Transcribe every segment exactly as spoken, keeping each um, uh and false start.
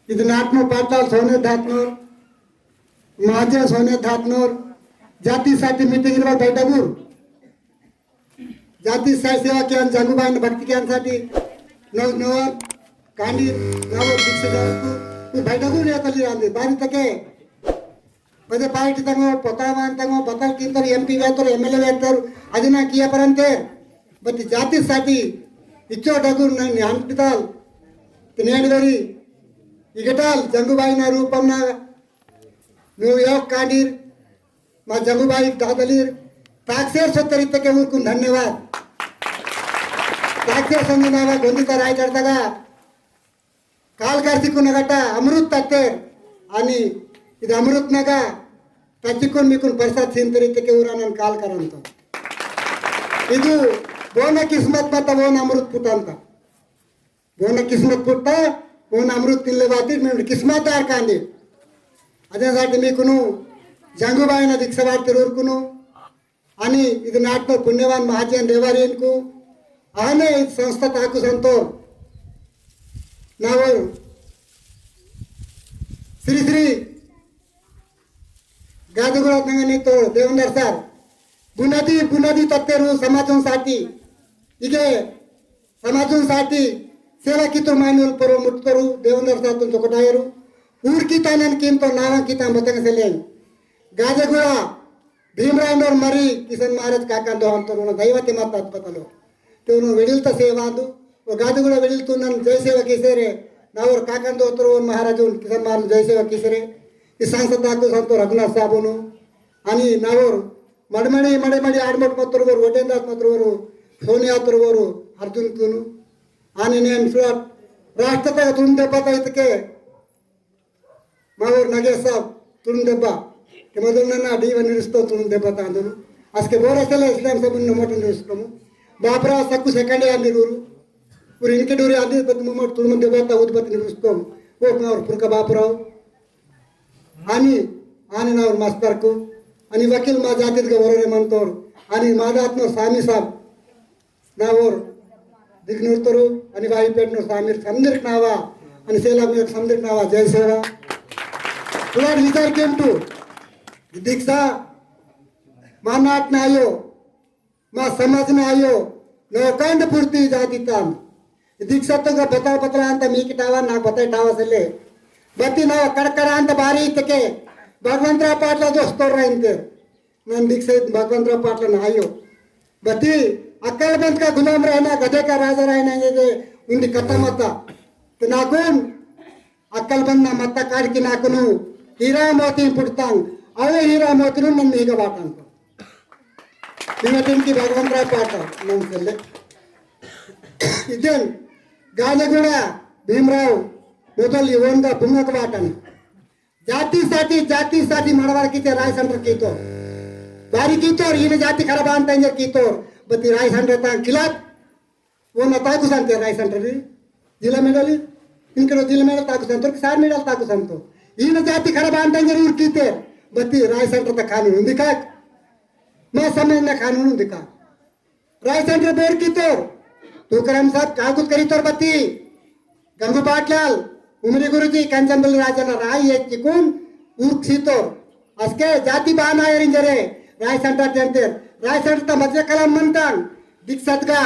इद नाटनो पाटलाल सोने धातनोर, महाजन सोने धातनोर, जाति साटी मीटिंग रो बैठक उर। जाति साटी सेवा कियान जंगुबाई न भक्ति कियान साटी नौ नौ कांडी नौ दीक्षा जातु, उ बैठक उर या तली रांदे, बारी तके पदे पार्टी तंगो, पतावान तंगो, बतल किंतर एमपी वेतर, एमएलए वेतर, अदिना किया परंते, बति जाति साटी, इच्चो डगुर न न्यान पिताल, तिनेन वेरी, इगटाल, जंगुबाई ना रूपम ना, न्यूयॉर्क कांडीर, मा जंगुबाई दादलीर, ताकसेर सत्तर इत्तके उरकुन धन्यवाद। ताकसेर संजनावा गोंदिता राय करता का, काल कार्तिक नगटा अमृत तत्तेर आणि इद अमृत नगा तच्चिकुन मिकुन प्रसाद सीन तरी तेके उरानन काल करंतो। इदु बोन किस्मत मत बोन अमृत पुटंता। बोन किस्मत पुट्टा, बोन अमृत तिनले बाती, मी किस्मतदार कांदी। अदेसाठी मिकुनु जंगुबाईना दीक्षा वार्ते उरकुनु, आणि इद नाटनो पुण्यवान महाजन देवारीनकु, आने इद संस्था ताकु संतोर, नावर श्री श्री गादगुड़ा तंगनी तो देवंदर सर, बुनादी, बुनादी तत्तेरु समाजन साटी, इगे समाजन साटी सेवा कितुर मायनुल परो मुटतरु देवंदर सातुन चोकटायरु। ऊर कितानन किंतो नावा कितान बतंग सेलें। गाजेगुड़ा भीमराव नोर मरी किशन महाराज काका दो हम तो उन्होंने दैवते मत पतलो। तो उन्होंने वेडिल त सेवा दु। वो गाजेगुड़ा वेडिल तुनन जय सेवा किसेरे। नावर काका दो तो महाराज उन किशन महाराज जय सेवा किसेरे। इस सांसद दाकु संतो रघुनाथ साबुनु। अनि नावर मडमडी मडमडी आडमट मतरवरु वटेंदास मतरवरु सोनिया तरवरु अर्जुन तुनु। आने नेन सुरत राष्ट्रता तुम दे पता इतके मावर नगेश साहब तुम देबा के मदन ना डी वन रिस्तो तुम दे पता अंदनु। असके बोरा सले इस्लाम सब न मोटन रिस्तो मु बापरा सक्कु सेकंड आंदी रूरू उर इनके डोरी आंदी बत मु मोट तुम दे पता उद बत रिस्तो वो मावर पुरका बापराव। आनी आनी नावर मास्तर को अनि वकील मा जातित का वरोरे मंतोर अनि मादात नो सामी साहब नावर दिग्नूर तरु अनि वाईपेट नो सामीर समदिर नावा अनि सेला में समदिर नावा जय सेवा। पुराण विचार केम टू दीक्षा मानाट ना आयो मा समाज ना आयो नौकांड पूर्ति जाति ताम दीक्षा तो का बता बतला अंत मी किटावा ना बता टावा से ले बत्ती ना कड़कड़ा अंत बारी तके भगवंतराव पाटला दोस्तोर रहते नन दीक्षा भगवंतराव पाटला ना आयो बत्ती अक्कल बंद का गुलाम रहना गधे का राजा रहना ये जे उन्दी कथा मता ते नाकुन अक्कल बंद ना मता काड़ की नाकुनु हीरा मोती पुटतांग अवे हीरा मोती नु नन मीगा बाटांग इवतिन की भगवंतराव पाटा नन सेले इदेन गानेगुड़ा भीमराव मोदल इवोन का भूमक बाटन जाति साटी जाति साटी मड़वार कीते राय सेंटर कीतो बारी कीतो इन जाति खराब आन तंजर कीतो बती राय सेंटर तां खिलाफ वो न ताकु संते राय सेंटर री जिला मेडल इनके जिला मेडल ताकु संतो सार मेडल ताकु संतो इन जाति खराब आन तंजर उर कीते बती राय सेंटर तक कानून दिखा मैं समझ न कानून दिखा राय सेंटर बोर कीतोर तुकाराम साहब कागुत करीतोर बत्ती गंगू पाटलाल उमरी गुरुजी कंचनबल राजा राय ये चिकुन उर्क सीतोर असके जाति बाना एरिंजरे राय सेंटर तेंतेर राय सेंटर ता मजे कलाम मंतांग दिक्सतगा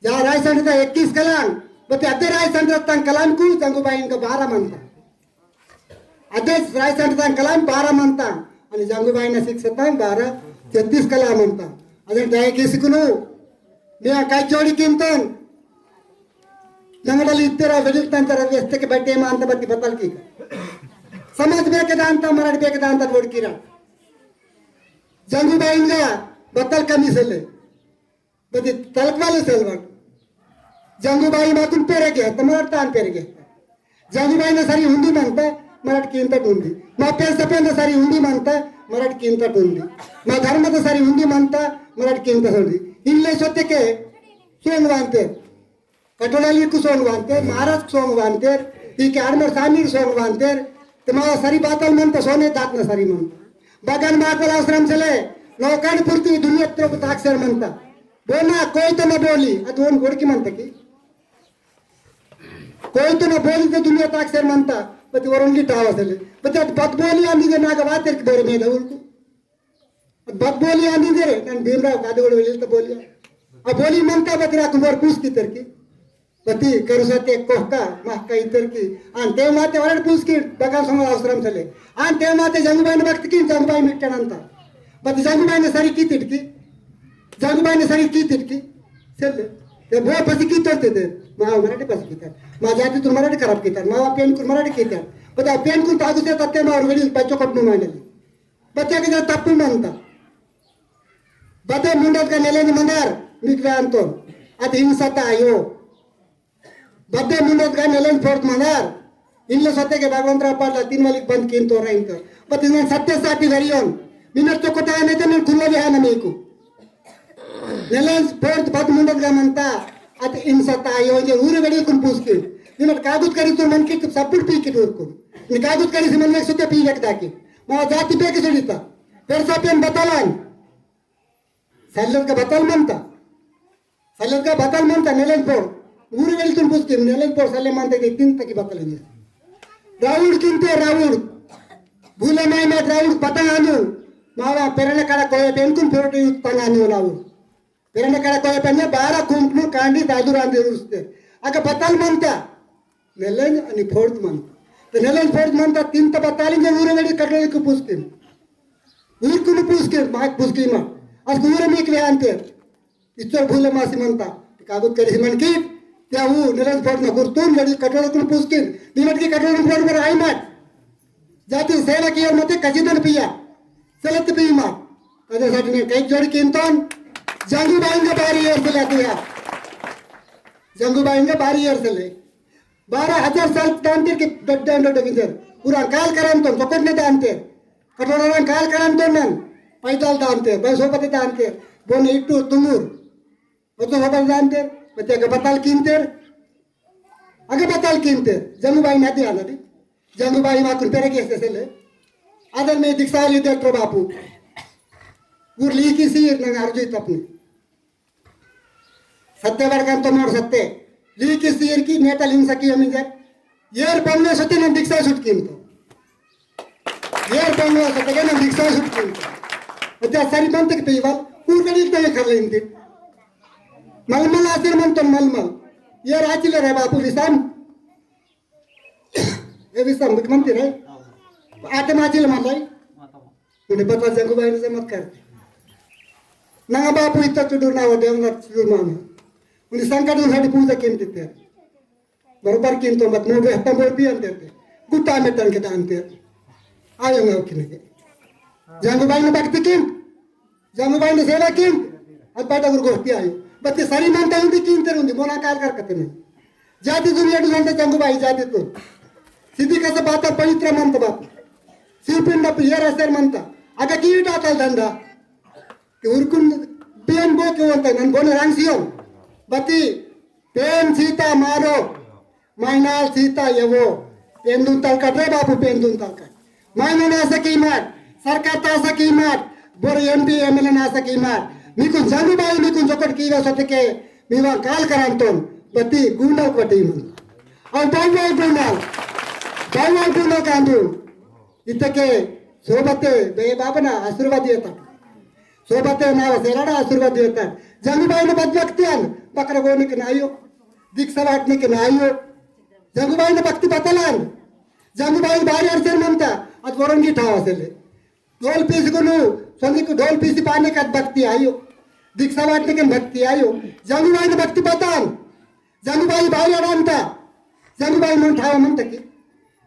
जा राय सेंटर ता इक्कीस कलाम बत्ती अद्दे राय सेंटर ता कलाम कु जंगू बाई इनका बारह मंतांग अध्यक्ष राय संटतां कलाम बारह मंता अनि जंगुबाई ना शिक्षतां बारह छत्तीस कलाम मंता अदन दया किसकुनु मैं काय जोड़ी किंतन नंगडल इत्तेरा वेडिल तंतर व्यस्त के बड्डे मांत बत्ती बतल की समाज बेके दांता मराठ बेके दांता बोड़ किरा जंगुबाई ना बतल कमी सेले बदी तलकवाले सेलवान जंगूबाई मातुन पेरेगे तमर तान पेरेगे जंगूबाई ने सरी हुंदी मानता मराठ कीमता टुंदी मा पेन सपेन सरी हुंदी मानता मराठ कीमता टुंदी मा धर्म तो सरी हुंदी मानता मराठ कीमता हुंदी इनले सोते के सोंग वानते कटोलाली कु सोंग वानते महाराज कु सोंग वानते ई के आर्मर सामी कु सोंग वानते ते मा सरी बातल मानता सोने दात न सरी मानता बगन माकोला आश्रम चले नौकान पूर्ति दुनिया त्रोप ताकसेर मानता बोना कोई तो न बोली अदोन गोड़की मंतकी कोई तो ना बोली तो दुनिया ताक सर मनता। बती वरुण की टावा सले। बती अत बत बोली आंदी जे नागा वातेर की बोरे में दउल को। अत बत बोली आंदी जे रे, नन भीमराव कादे वोड़ वेलिल तो बोलिया। अब बोली मनता बती ना कुमार पूछ की तर की। बती करुसते कोहका, महका इतर की। आन ते माते वरड पूछ की, बगान समाज अवसरम सले। आन ते माते जंगुबाई ने भक्त की, जंगुबाई मिटन अंता। बती जंगुबाई ने सरी की तिटकी। जंगुबाई ने सरी की तिटकी। सले। ते भो पसी की तोड़ते थे। मा मराठी पसी की तर। मा जाति तुन मराठी खराब की तर। मा पेन कुन मराठी की तर। बता पेन कुन तागु से तत्ते मा और वेली बच्चों को अपने माने ली। बच्चा के जो तप्पु मनता। बदे मुंडत का नेलेंज मंदार, मिकरांतोन। अत हिंसा ता आयो। बद्दे मुंडत का नेलेंज फोर्ट मंदार। इनले सत्य के भगवंतराव पाटला तीन वाली बंद किन तो रहिन तो। बत इनन सत्य साटी गरियोन। मिनट तो कोता है नहीं तो मैं खुला भी है ना मेरे को। नेलेंज फोर्ट बद मुंडत का मनता। अत इन सत्ता आयो जे ऊरे गड़ी कुन पूछ के। मिनट कागुत करी तो मन की तो सपुर पी के दूर को। नि कागुत करी से मन में सत्य पी रख दाके। मा जाति पे के सुनिता। पेरसा पेन बतालान। सल्लत का बतल मनता। सल्लत का बतल मनता नेलेंज पोर। ऊर वेल तुम पुस्किम नेलेंज पोर सल्ले मनता के तीन तकी बतल है। राउड किंते राउड। भूले माई में राउड पतंग आनु। मावा पेरने काड़ा कोई पेन कुन फेरोटे युत तंग आनु राउड। पेरने काड़ा कोई पेन बारा कुंपनु कांडी दादू रांदी रुस्ते। अगर बतल मनता। नेलेंज अनि फोर्थ मंथ। तो नेलेंज फोर्थ मंथ तीन तबा तालिंग ऊरे वेड़ी कटोल को पूछते। ऊर कुन पूछते, माक पूछते मा। आज ऊरे मीक वे आंते। इच्छर भूले मासी मनता। कागुत करी मन की, त्या ऊ नेलेंज फोर्थ ना गुर्तुन वेड़ी कटोल को पूछते। निमट की कटोल को पर आई मात। जाति सेवा कियर मते कजिदन पिया। सलत पी मात। अदे साथ में कई जोड़ी किंतन। जंगू बाइंग बारी एर से लेते हैं। जंगू बाइंग बारी एर से ले। बारह हजार साल दांतेर के डड्डे डड्डे किंजर। पूरा काल करम तो चोकट ने दांतेर। कटोरा काल करम तो नन। पैदल दांतेर, बैसोपति दांतेर। बोने इट्टू तुंगुर। बतो सोपति दांतेर। बते अगे बताल किंतेर। अगे बताल किंतेर। जंगू बाई नदी आना दी। जंगू बाई माकुन पेरे के से ले। आदर में दीक्षा ली दे तो बापू। उर ली की सीर नंग अर्जुई तपनी। सत्य बड़कन तो मोर सत्य। ली की सीर की नेता लिंग सकी हम इंजर। येर पन्ने सत्य न दीक्षा सुट किंतो। येर पन्ने सत्य के न दीक्षा सुट किंतो। अत्या सारी बंत के पेवाल। पूर कड़ी तो ये कर लेंदे। मलमल आसिर मन तो मलमल। येर आचिले रे बापू विसाम। ये विसाम मुख्यमंत्री रे। आते माचिले मल लाई। उन्हें पता जंगू बाई ने मत कर। नंगा बापू इतना चुडूर ना हो, देवनाथ चुडूर मामा। उन्हें संकट उन्हें पूजा किम दिते। बरोबर किम तो मत, मोगे हत्ता बोल भी अंते थे। गुत्ता में तन के दांते। आयो ना उठने के। जंगू बाई ने भक्ति किम। जंगू बाई ने सेवा किम। अब पाटा गुरु गोष्ठी आयो। बच्चे सारी मानता हिंदी किम तेरे उन्दी, मोना काल कर कते नहीं। जाति दुनिया डुसंत जंगू बाई जाति तो। सिद्धि का से बाता पवित्र मंत बापू। शिवपिंड पियर असर मंता। अगा कीट आतल धंधा। ते उरकुन पेन बो के वंता नन बोन रांग सियोन। बती पेन सीता मारो। माइनाल सीता यवो। पेन दुन तलकट रे बापू पेन दुन तलकट। माइना ना सकी मार। सरकार ता सकी मार। बोर एमपी एमएलए ना सकी मार। निकुन जंगू बाई निकुन जोकट कीवा सतके। मीवा काल करांतोन। बती गुंडल बती मन। और by by Gondal. By by Gondal कांदू। इतके सोबते बे बाबना आशीर्वाद येता। सोबते नावा सेलाडा आशीर्वाद येता। जंगुबाईन बदबक्तियान बकरा गोनिक नायो। दिक्सवाटनिक नायो। जंगुबाईन भक्ति बतलान। जंगुबाई बारी अरसेन ममता। अद वरंगी ठावा सेले। ढोल पीस गुनु, संदिक ढोल पीसी पाने का भक्ति आयो। दिक्सवाटनिक भक्ति आयो। जंगुबाईन भक्ति बतान। जंगुबाई बाई अडांता। जंगुबाई मन ठाव मन तकी।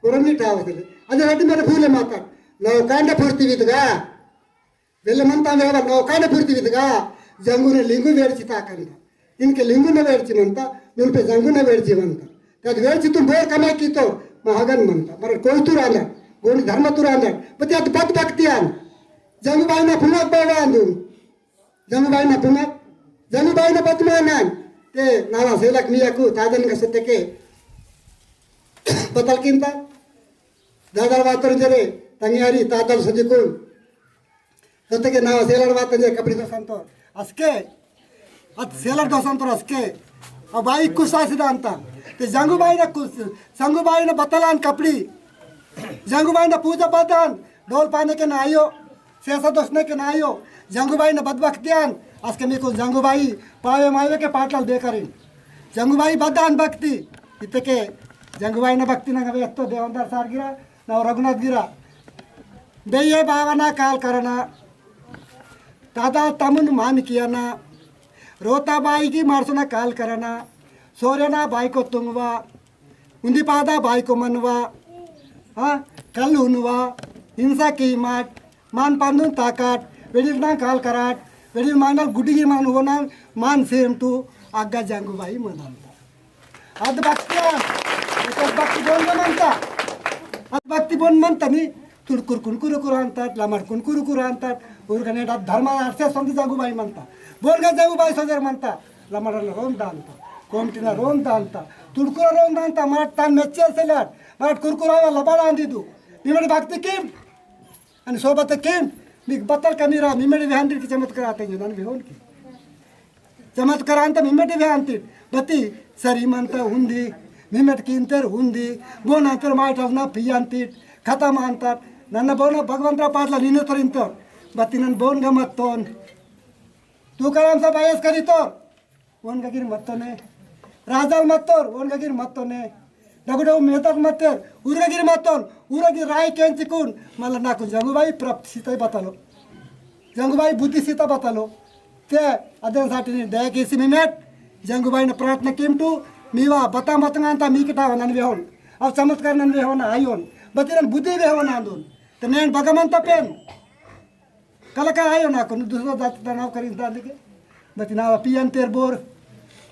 पुरमी ठाव असले। अदे रड्डी मेरे फूले माता। नौकांड फुर्ती विदगा। वेले मनता वेवा नौकांड फुर्ती विदगा। जंगुने लिंगु वेड़ची ताकंदा। इनके लिंगुने वेड़ची मनता। नुन पे जंगुने वेड़ची मनता। तद वेड़ची तुम बोर कमाई की तो। महागन मनता। मरे कोई तुरांदा। गोनी धर्म तुरांदा। बती अद बद भक्तियान। जंगुबाई ना फुलक बाड़ा अंदुन। जंगुबाई ना पुंगा, जंगुबाई ना पद्मा नान, ते नावा सेलक मियाकु तादन का सत्य के बतल किंता, दादर वातर जरे, तंगियारी तादल सजिकुल, सत्य के नावा सेलर वातर जरे कपड़ी दो संतोर, असके, अत सेलर दो संतोर असके, अब आई कुसा सिद्धांता, ते जंगुबाई ना कुछ, जंगुबाई ना बतलान कपड़ी, जंगुबाई ना पूजा बतन, डोल पाने के ना आयो, सेसा दोसने के ना आयो, जंगुबाई ना बद भक्तियान, आज के मी को जंगुबाई, पावे मावे के पाटलाल बेकरिन। जंगुबाई बदान भक्ति, इतके जंगुबाई ना भक्ति ना गवे तो देवंदर सार गिरा, ना रघुनाथ गिरा। बेये बावना काल करना, तादा तमुन मान कियाना, रोता बाई की मारसना काल करना, सोरेना बाई को तुंगवा, उन्दी पादा बाई को मनवा, हाँ, कल उनवा, हिंसा की माट, मान पांदुन ताकाट, वेडिल ना काल कराट, वेडिल मांगल गुडिगी मान होना, मान सेम टू, आगा जंगुबाई मनांता। अद भक्ति, अद भक्ति बोन मनता। अद भक्ति बोन मनता नी, तुड़कुर कुनकुर कुरांता, लमड़ कुनकुर कुरांता, उरगने दा धर्म आरसे संत जंगुबाई मनता। बोन गा जंगुबाई सजर मनता। लमड़न रोन दांता, कोमटिना रोन दांता, तुड़कुर रोन दांता, माट तान मेच्चे सेलाट, माट कुरकुरावा लबाड़ा आंदी दू। मिमेट भक्ति किम, अनि सोबत किम, मिक बतल कमीरा, मिमेट विहांडी की चमत्कार आते जो, नन विहोन की। चमत्कार आंता मिमेट विहांती, बती सरी मंता हुंदी, मिमेट किंतर हुंदी, बोन अंतर माइट अवना पियांती, खतम अंतर, नन्न बोन भगवंतरा पाटला नीने तरिंतर, बती नन बोन गमत्तोन। तुकाराम साहब आयस करीतोर, ओन गगिर मत्तोने। राजाल मत्तोर, ओन गगिर मत्तोने। डगुडगु मेहतात मत्तेर, उर गगिर मत्तोन, उर गगिर राय केंचिकुन, मला नाकु जंगुबाई प्राप्त सीता बतालो। जंगुबाई बुद्धि सीता बतालो। ते अदेन साटिनी दया केसी मिमेट, जंगुबाई ने प्रार्थना किमटू, मीवा बता मतंगांता मी किटा नन वेहोन। अब चमत्कार नन वेहोन आयोन। बतिरन बुद्धि वेहोन आंदोन। ते नेन बगमन तपेन। कलका आयो ना को दूसरा जात तनाव करी दादी के। बती ना पियन तेर बोर।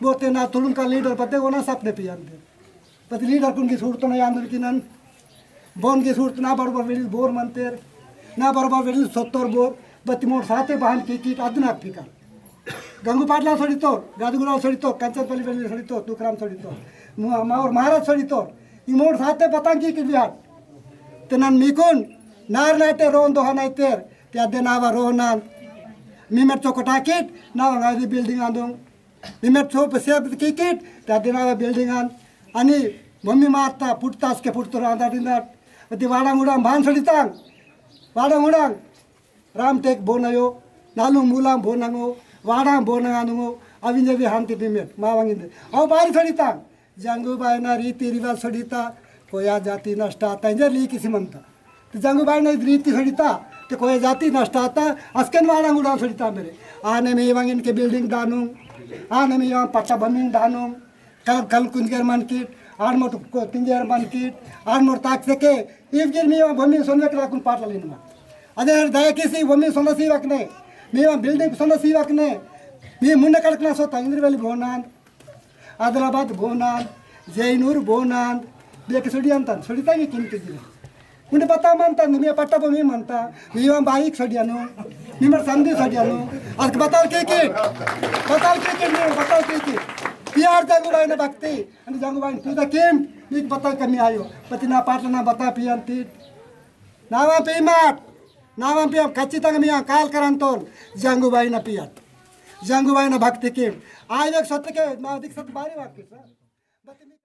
बोते ना तुलुम का लीडर पते वो ना सपने पियन तेर। बती लीडर कुन की सूरत ना याद की नन। बोन की सूरत ना बरोबर वेली बोर मनतेर। ना बरोबर वेली सत्तर बोर। बती मोर साथे बहन की की अदना फिकर। गंगू पाटला सोड़ी तोर, गादगुराव सोड़ी तोर, कंचनपल्ली वेली सोड़ी तोर, तुकराम सोड़ी तोर। मु-, मावर महाराज सोड़ी तोर। ई मोर साथे बतांग की की बिहार। तेनन मिकुन नार नाटे रोन दोहा नाइतेर, त्या दे नावा रोहनान। मिमेट चोको टाकिट, नावा गादी बिल्डिंग आंदोंग। मिमेट चोप सेब किकिट, त्या दे नावा बिल्डिंग आन। अनि मम्मी मारता, पुटता, असके पुटतो रांदा डिंदा। अति वाड़ा मुड़ा भान सड़ितांग। वाड़ा मुड़ा राम टेक बोनायो, नालू मूला बोनांगो, वाड़ा बोनांगो, अविंजे भी हांति मिमेट, मावांगिंदे। अव बारी सड़ितांग। जंगू बायना रीति रिवाज सोडिता, कोया जाति नष्ट आता, इंजर ली किसी मनता। तो जंगू बायना रीति सोडिता, तो कोया जाति नष्ट आता, अस्कन वाला उड़ान सोडिता मेरे। आने में ये वांग इनके बिल्डिंग दानुंग, आने में ये वांग पट्टा बमिंग दानुंग, कल, कल कुंजगर मन किट, आड़ मोट को तिंजर मन किट, आड़ मोट ताक सके, इव गिर में ये वांग बमिंग सोनवे के लाकुन पाटला लेनमा। अदे हर दया किसी बमिंग सोना सी वकने, में ये वांग बिल्डिंग सोना सी वकने, में मुन्ने कड़कना सोता, इंद्रवेली भोनान, आदिलाबाद बोनान, जैनूर बोनान, बेके सोडियान तन, सोडिता ये किन के जिले। उन्हें बता मानता, निमे पट्टा भूमि मानता, निमे बाइक सोडियानो, निमे संधि सोडियानो, आज बताल के के, बताल के के, निमे बताल के के। पियार जंगू बाई ने भक्ति, अनि जंगू बाई तू द किम, निक बताल कमी आयो, पति ना पाटला ना बता पियान तीत। नावा पे मात, नावा पे हम खच्चितंग मिया काल करंतोन, जंगू बाई ना पियात। जंगू बाई ना भक्ति किम। आज एक सत्य के, मा दिक सत्य बारी वाक्य सर।